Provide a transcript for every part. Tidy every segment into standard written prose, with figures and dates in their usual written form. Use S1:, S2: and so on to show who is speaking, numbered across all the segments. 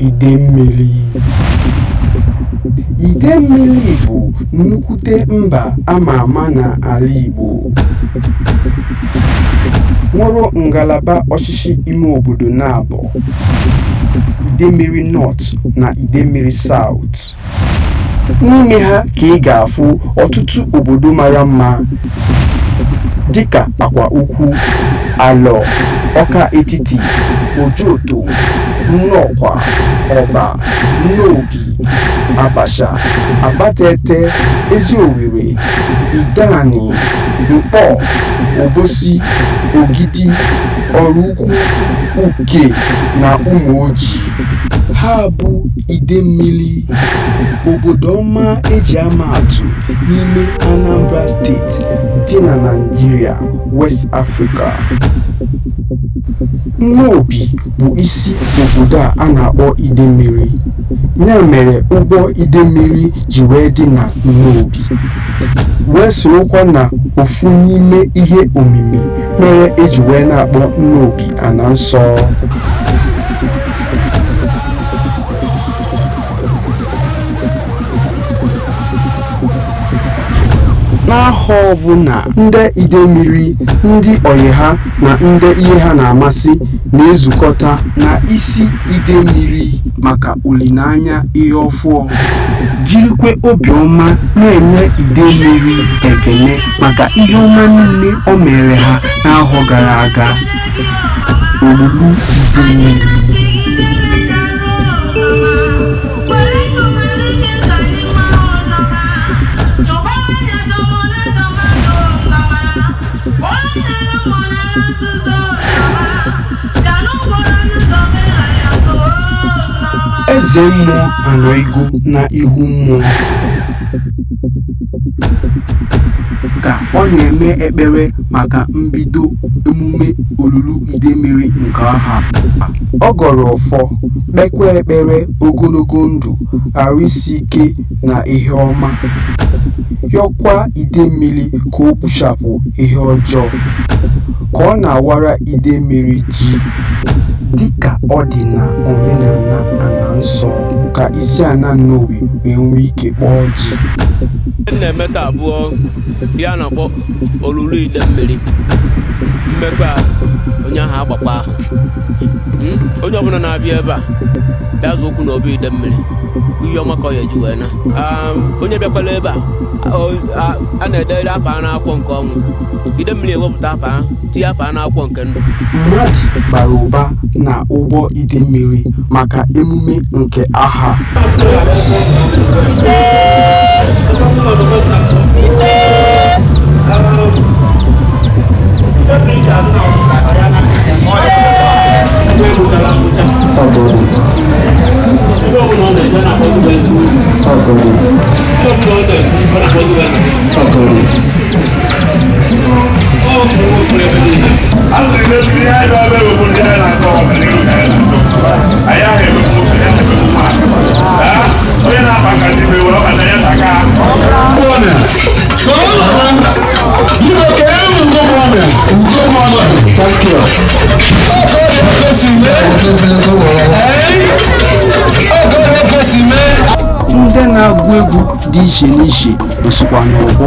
S1: Idemmili. Idemmili bụ nnukwute mba ama ama n'ala Igbo, nwere ngalaba ọchịchị ime obodo naabọ: Idemmili North na Idemmili South. N'ime ha ka ị ga-afụ ọtụtụ obodo mara mma dịka Akwa Ukwu, Alọ, Ọka Etiti, Ojoto, Nnọkwa, Ọba, Nnobi, Abasha, Abatete, Eziowelle, Ideani, Nkpor, Obosi, Ogidi, Oraukwu, Uke na Ụmụoji. Ha bụ Idemmili, obodo ọma eji ama atụ n'ime Anambra Steeti dị na Naịjirịa, West Africa. Nnobi bụ isi obodo a na-akpọ Idemmili, ya mere ụgbọ Idemmili ji wee dị na Nnobi, wee sorokwa na ofu n'ime ihe omimi mere eji wee na-akpọ Nnobi ana nsọ. N'ahọ ọbụla, ndị Idemmili, ndị ọyị ha na ndị ihe ha na-amasị na-ezukọta na isi Idemmili maka olileanya ihe ọfụọ, jirikwa obiọma na-enye Idemmili ekele maka ihe ọma niile o meere ha n'ahọ gara aga. Olulu Idemmili. Eze mmụọ anọigo n'ihu mmụọ ka ọ na-eme ekpere maka mbido emume olulu Idemmili nke ahọ a. Ọ gọrọ ọfọ, kpekwa ekpere ogologo ndụ, arụ isi ike na ihe ọma, yọkwa Idemmili ka o kpochapụ ihe ọjọọ, ka ọ na-awara Idemmili ji dịka ọ dị n'omenala ana nsọ, ka isi ana Nnobi wee nwee ike kpọọ ji.
S2: Ihe m na-eme taa bụ ihe a na-akpọ olulu Idemmili. Mmekọ a onye ahụ agbakwa ahụ. Onye ọbụla na-abịa ebe a bịa zụ ụkwụ n'obi Idemmili, ihe ọma ka ọ ya eji wee na. Onye bịakwala ebe a, a na-edere afa a n'akwụkwọ nke ọnwụ. Idemmili ewepụta afa ahụ, tinye afa a n'akwụkwọ nke ndụ.
S1: Mmadụ bara ụba na ụgbọ Idemmili maka emume nke aha. Ndị na-agụ egwu dị iche n'iche nọsịkwa n'ọgbọ.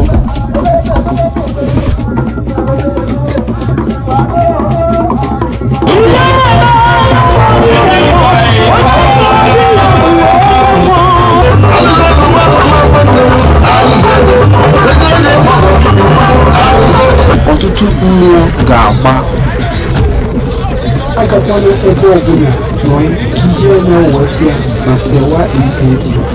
S1: Ọtụtụ mmụọ ga-agba. Agakwana ebe ọbụla nọị ka ihe anya wee fịa na Sewa ANT TV.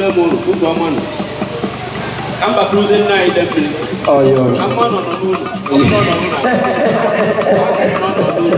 S2: Ekene m ụlọ ụzọ ọma nọ ka m bakwuruzie nna anyị ide mmiri ka mma nọ n'ụlọ ọ bụrụ na ọ nọ n'ụlọ, ọ nọ n'ụlọ.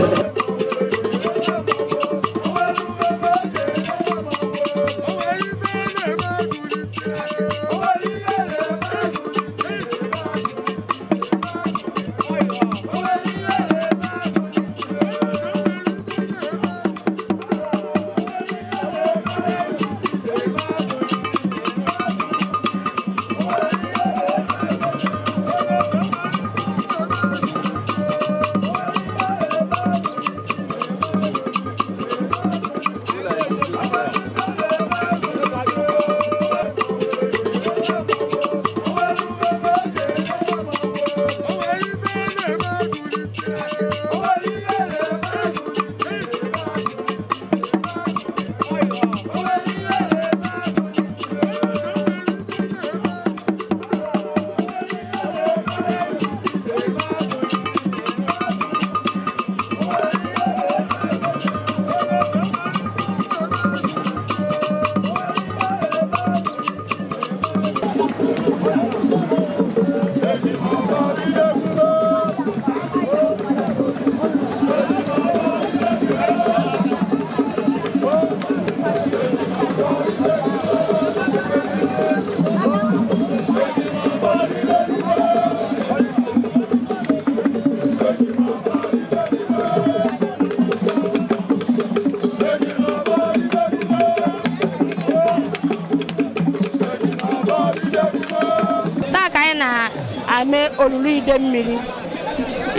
S3: Taa ka anyị na-eme olulu ide mmiri.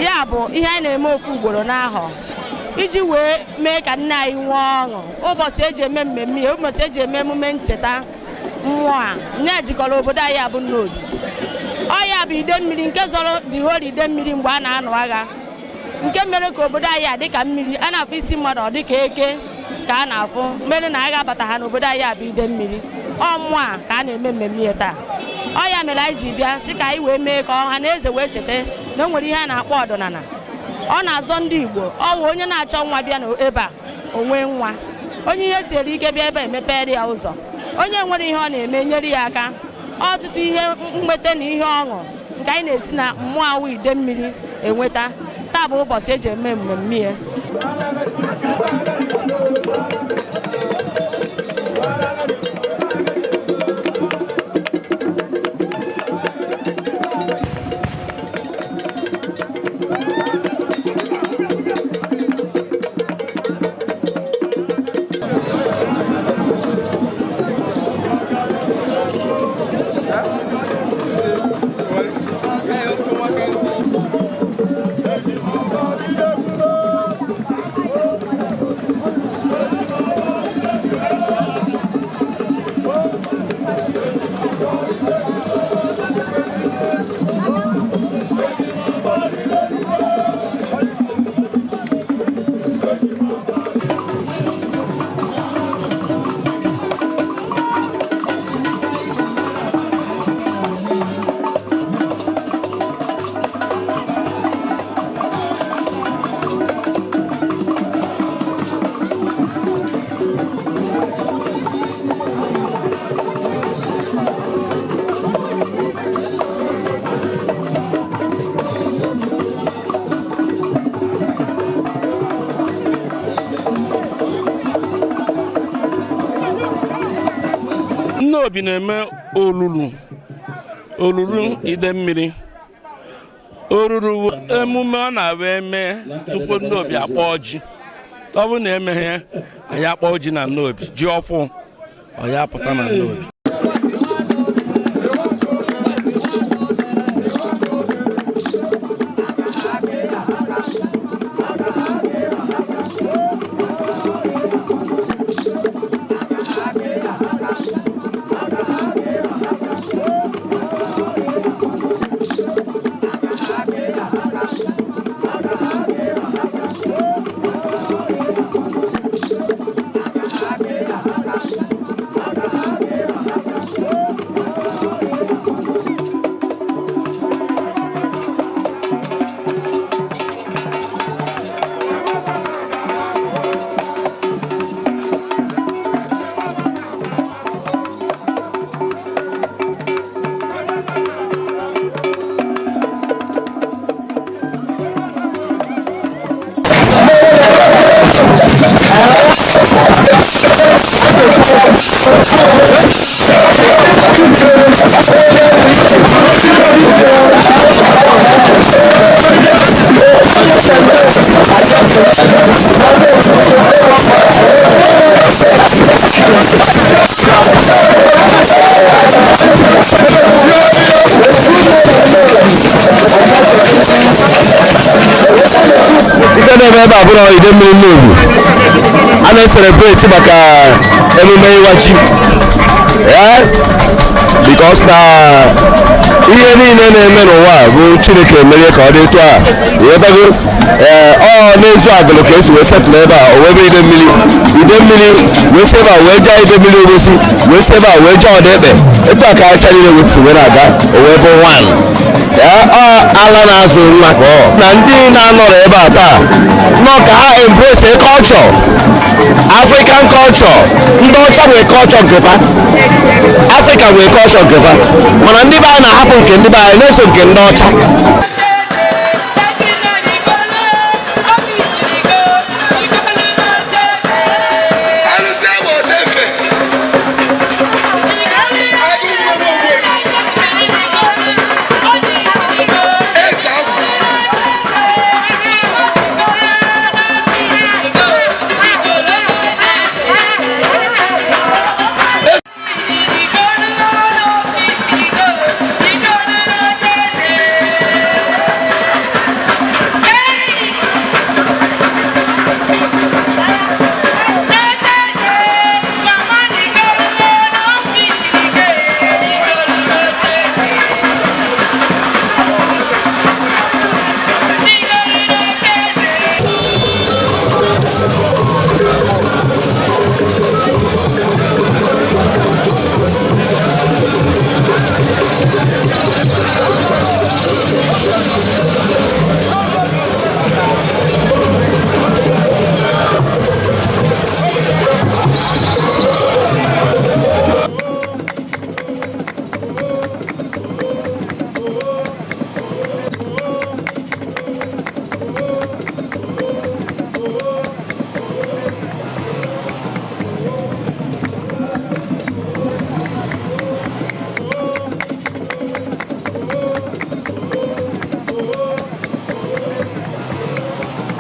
S3: Ya bụ ihe anyị na-eme ofu ugboro n'ahọ iji wee mee ka nne anyị nwee ọṅụ. Ụbọchị eji eme mmemme ya, ụbọchị eji eme emume ncheta mmụọ a nne jikọrọ obodo anyị abụ Nnobi. Ọ ya bụ ide mmiri nke zọrọ the whole ide mmiri mgbe a na-anụ agha, nke mere ka obodo anyị a dịka mmiri a na-afụ isi mmadụ, ọ dịka eke ka a na-afụ, mere na agha bata ha n'obodo anyị abụ ide mmiri. Ọ mmụọ a ka a na-eme mmemme ya taa. Ọ ya mere anyị ji bịa sị ka anyị wee mee ka ọha na eze wee cheta na o nwere ihe a na-akpọ ọdịnala. Ọ na-azọ ndị Igbo. Ọ wụ onye na-achọ nwa bịa n'ebe a o nwee nwa, onye ihe siere ike bịa ebe a emepere ya ụzọ, onye nwere ihe ọ na-eme nyere ya aka. Ọtụtụ ihe nweta na ihe ọṅụ nke anyị na-esi na mmụọ awụ ide mmiri enweta. Taa bụ ụbọchị eji eme mmemme ya.
S4: Nnobi na-eme olulu olulu ide mmiri. Oruru emume ọ na-abụ eme tupu Nnobi akpọ ji. Ọ bụrụ na emeghe anyị akpọ ji na Nnobi, ji ọfụ ọ ya pụta na Nnobi.
S5: Ife na-eme ebe a bụrụ ide mmiri Nnobi a na-ecelebrate maka emume ịwa ji ee, because na ihe niile na-eme n'ụwa a bụ Chineke emeghe ka ọ dị etu a, ịghọtago? Ee, ọ n'ezu agụlụ ka esi wee settle ebe a, o wee bụ ide mmiri, ide mmiri wee si ebe a wee jee ide mmiri Obosi, wee si ebe a wee jee Ọdaekpe, etu a ka acha niile wee si wee na-aga, o wee bụ one. Ee, ọ ala na-azụ nwa ka ọ na ndị na-anọrọ ebe a taa nọ ka ha embrace a culture, African culture. Ndị ọcha nwere culture nke fa, Africa nwere culture nke fa, mana ndị be anyị na-ahapụ nke ndị be anyị na-eso nke ndị ọcha.
S6: Alụsị agba otefe agụ mmanụ ogbuefi eze agwụ.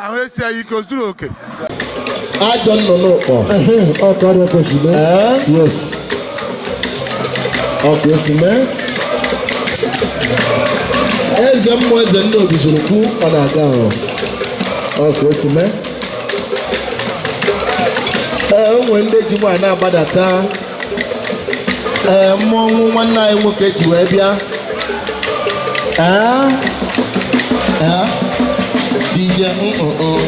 S7: Ahụ esi anyị ike, o zuru oke.
S8: Ajọ nnụnụ ụkpọ.
S9: Ọ karịa kwesịrị
S8: Ee?
S9: Yes.
S8: Ọ ka esi mee. Eze mmụọ, eze nne obi zuru kwu, ọ na-aga ahụ. Ọ ka esi mee. Ee, o nwere ndị ji nwaanyị na-agbadata. Ee, mmọnwụ nwanne anyị nwoke ji wee bịa. Ee, ee, DJ mm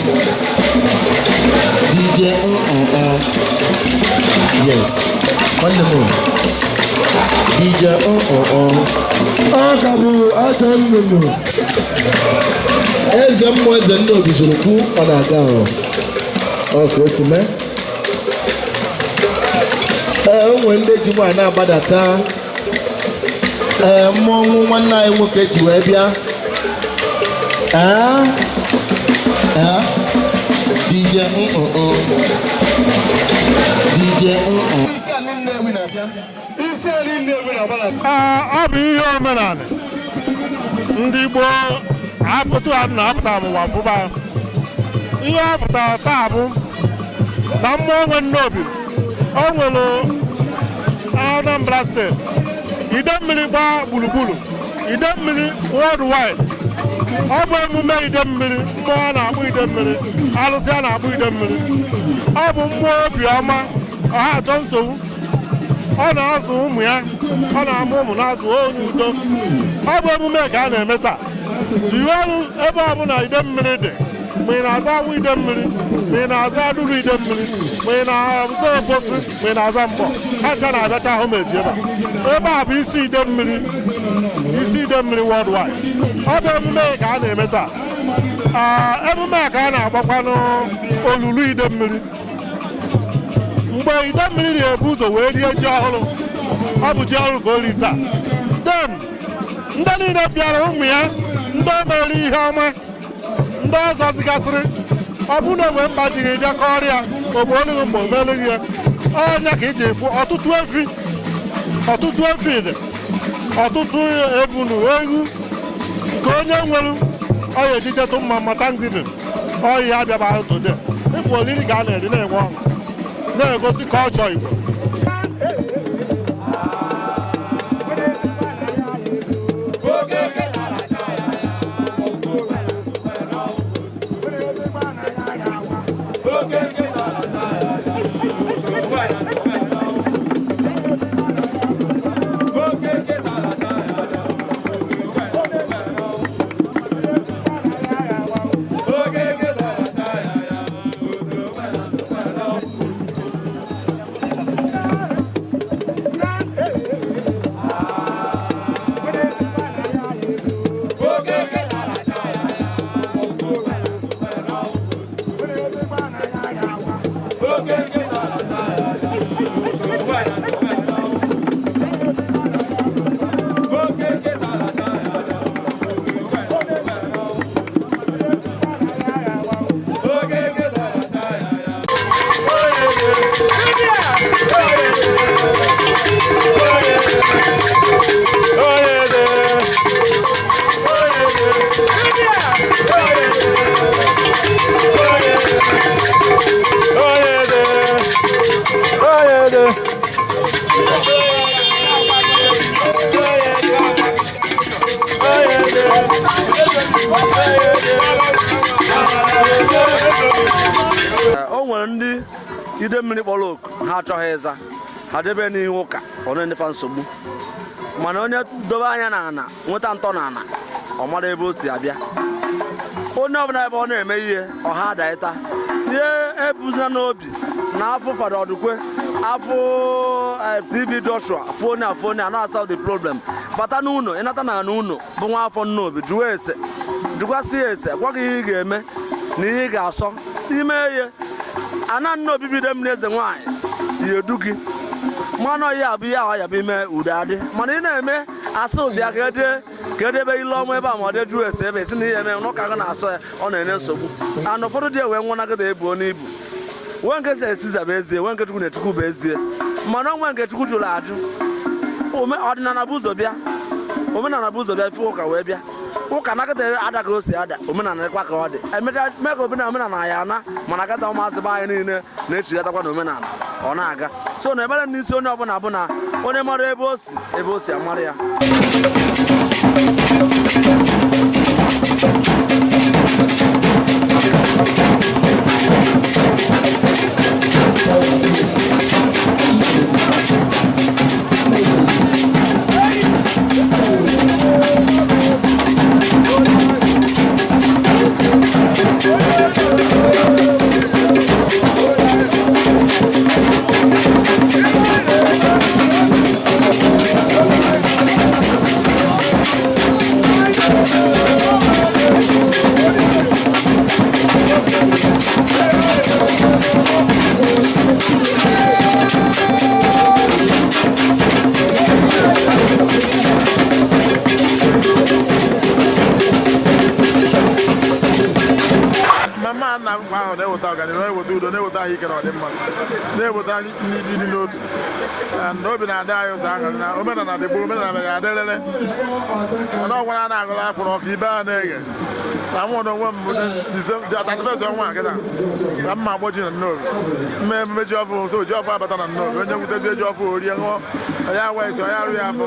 S8: DJ mm. Yes, nwanne m, DJ mm.
S9: Ọ ka bụ ajọ nnụnụ.
S8: Eze mmụọ, eze nne obi zuru kwu, ọ na-aga ahụ. Ọ ka o si mee. Ee, o nwere ndị ji nwaanyị na-agbadata. Ee, mmọnwụ nwanne anyị nwoke ji wee bịa. Ee, ee, DJ mm DJ mm.
S7: Ọ bụ ihe omenala ndị gboo apụtụ ha na-apụta n'ụwa fụba. Ihe ọ pụtara taa bụ na mmụọ nwe Nnobi o nwere Anambra Steeti, ide mmiri gbaa gburugburu, ide mmiri worldwide. Ọ bụ emume ide mmiri, mmụọ a na-akpọ ide mmiri, alụsị a na-akpọ ide mmiri. Ọ bụ mmụọ obiọma, ọha achọ nsogbu. Ọ na-azụ ụmụ ya, ọ na-amụ ụmụ, na-azụ onye udo. Ọ bụ emume ka a na-eme taa. Iwe ọrụ ebe ọbụla ide mmiri dị, ma ị na-aza awụ ide mmiri, ma ị na-aza adụrụ ide mmiri, ma ị na-aza Obosi, ma ị na-aza Mgbọ, ha ncha na-abịacha homage ebe a. Ebe a bụ isi ide mmiri, isi ide mmiri worldwide. Ọ bụ emume ka a na-eme taa. Emume a ka a na-agbakwanụ olulu ide mmiri. Mgbe ide mmiri na-ebu ụzọ wee rie ji ọhụrụ, ọ bụ ji ọhụrụ ka o ri taa. Then ndị niile bịara, ụmụ ya, ndị o mere ihe ọma, ndị ọzọ zigasịrị, ọ bụrụ na enwe mkpa ji gị bịa kọrọ ya ogbo olughị mgbe o melughị ya. Ọnya ka iji fụ ọtụtụ efi, ọtụtụ efi dị, ọtụtụ ebunu ewu nke onye nwere ọya ejijetụ mma mma Thanksgiving ọya abịaba today. Ịfụ oriri ka a na-eri na-enwe ọṅụ na-egosi ka ọ chọọ Igbo.
S10: O nwere ndị ide mmiri kpọrọ oku ha achọghị ịza ha debe n'ihu ụka ọ na-enyefa nsogbu, mana onye dobe anya n'ala nweta ntọ n'ala ọ mara ebe o si abịa. Onye ọbụla ebe ọ na-eme ihe ọha adaịta ihe ebuzina n'obi na afọ Fada Ọdụkwe afọ TV Joshua afọ onye afọ onye anọ asọ the problem bata n'ụlọ ịnata na n'ụlọ bụ nwa afọ nnobi jụọ ese jụkwasị ya ese gwa gị ihe ị ga-eme na ihe ị ga-asọ ime ihe ana nna obibi ide mmiri eze nwaanyị ya edu gị mmanụ ya abụ ihe ahụ ya bụ ime udo adị, mana ị na-eme asụ bịa ka ede ka edebe ile ọma ebe a ma ọ dị jụọ ese ebe esi na ihe eme n'ụka gị na-asọ ya ọ na-enye nsogbu. Ana ụfọdụ dị ewe nwa nagịda ebuo n'ibu nwee nke si esiza bụ ezie, nwee nke Chukwu na-echukwu bụ ezie, mana onwe nke Chukwu jụrụ ajụ. Ọdịnala bụ ụzọ bịa, omenala bụ ụzọ bịa, ife ụka wee bịa. Ụka nakịta ada ka o si ada, omenala dịkwa ka ọ dị emechaa mee ka omenala ya ana, mana akata ụmụazị be anyị niile na-echigatakwa na omenala ọ na-aga. So na ebere n'isi onye ọbụla bụ na onye mara ebe o si ebe o si amara ya.
S7: Mama nna m ahụ na-eweta ọganihu, na-eweta udo, na-eweta ahụike na ọdịmma, na-eweta ndị n'otu na obi na-adị anyị ụzọ aṅụrị na omenala dị gboo, omenala ya adịrịrị. Mana ọgwa na na-agụrụ akwụrụ ọka ibe a na-eghe na mụ na onwe m bụ ọnwa a kịta ka mma agbọ ji na nnobi mme emume ji ọfụ so ji ọfụ abata na nnobi onye gwute ji ọfụ orie ṅụọ onye awa isi onye arụ ya afọ.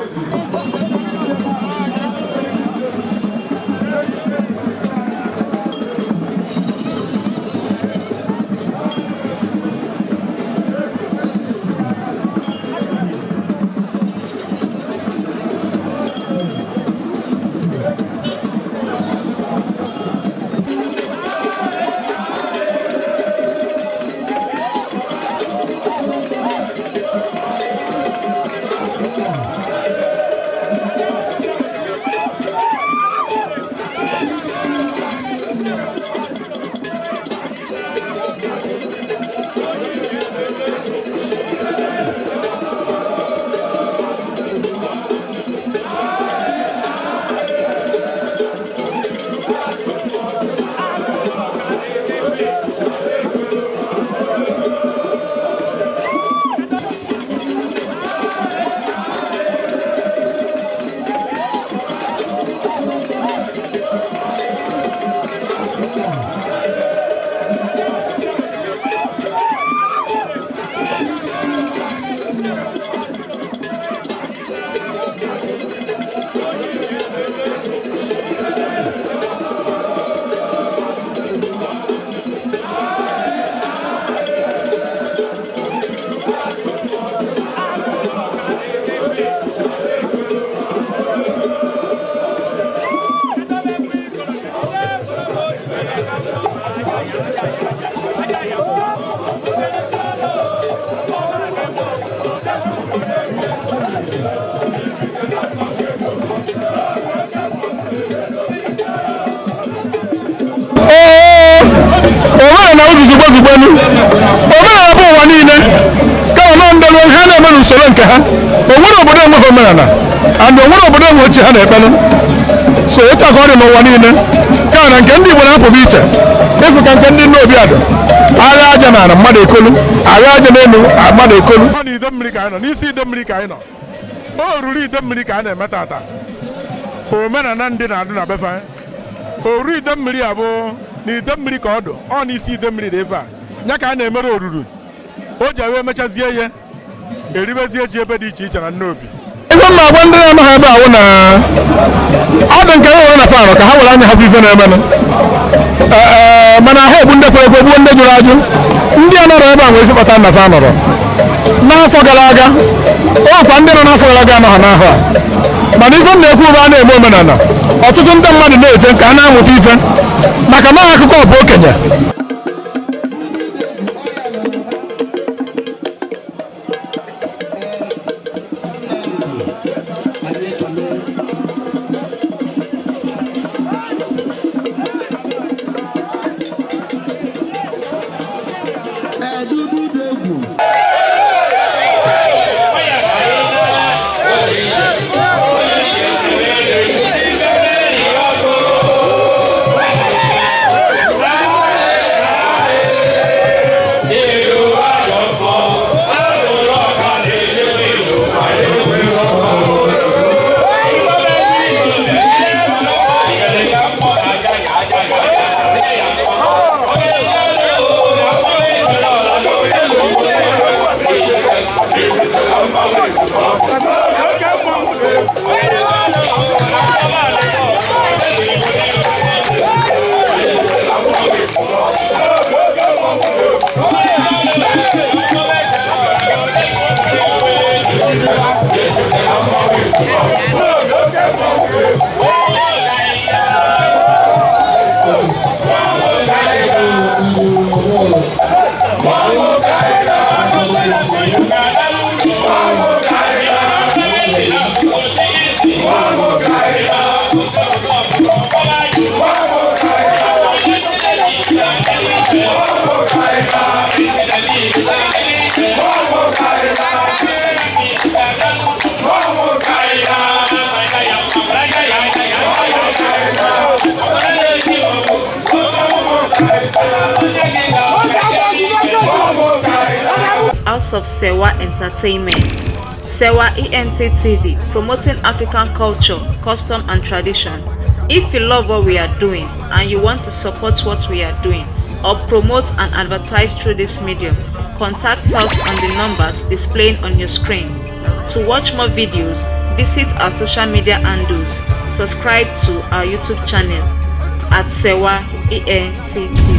S5: Izugbenu. Omenala bụ ụwa niile, kama nọ ndị ha na-eme n'usoro nke ha. O nwere obodo enweghị omenala, and o nwere obodo enwe chi ha na-ekpelu. So etu a ka ọ dị n'ụwa niile, ka na nke ndị Igbo na-apụghị iche. Ịfụ ka nke ndị Nnobi adị, agha aja n'ala mmadụ ekolu, agha aja n'elu mmadụ ekolu.
S7: Ọ na ide mmiri ka anyị nọ, n'isi ide mmiri ka anyị nọ. O ruru ide mmiri ka a na-eme tata. Omenala ndị na-adụ na befa oru ide mmiri a bụ na ide mmiri ka ọ dụ. Ọ n'isi ide mmiri dị ebe a ya ka a na-emere oruru. O ji wee mechazie ihe, eribezie ji ebe dị iche iche na Nnobi.
S5: Ife mma agwa ndị na-amaghị ebe awụ na ọ dị nke nwere na fanụ ka ha were anya ha fụ ife na-emenụ. Ee, mana ha egbu ndị kwere ekwe, gbuo ndị jụrụ ajụ. Ndị a nọrọ ebe a nwere ife kpatara na fa nọrọ n'afọ gara aga. Ọkwa ndị nọ n'afọ gara aga anọghị n'ahụ a. Mana ife m na-ekwu bụ, a na-eme omenala, ọtụtụ ndị mmadụ na-eje ka a na-amụta ife, maka na akụkọ bụ okenye.
S11: House of Sewa Entertainment. Sewa ENT TV, promoting African culture, custom and tradition. If you love what we are doing and you want to support what we are doing or promote and advertise through this medium, contact us on the numbers displaying on your screen. To watch more videos, visit our social media handles, subscribe to our YouTube channel at Sewa ENT TV.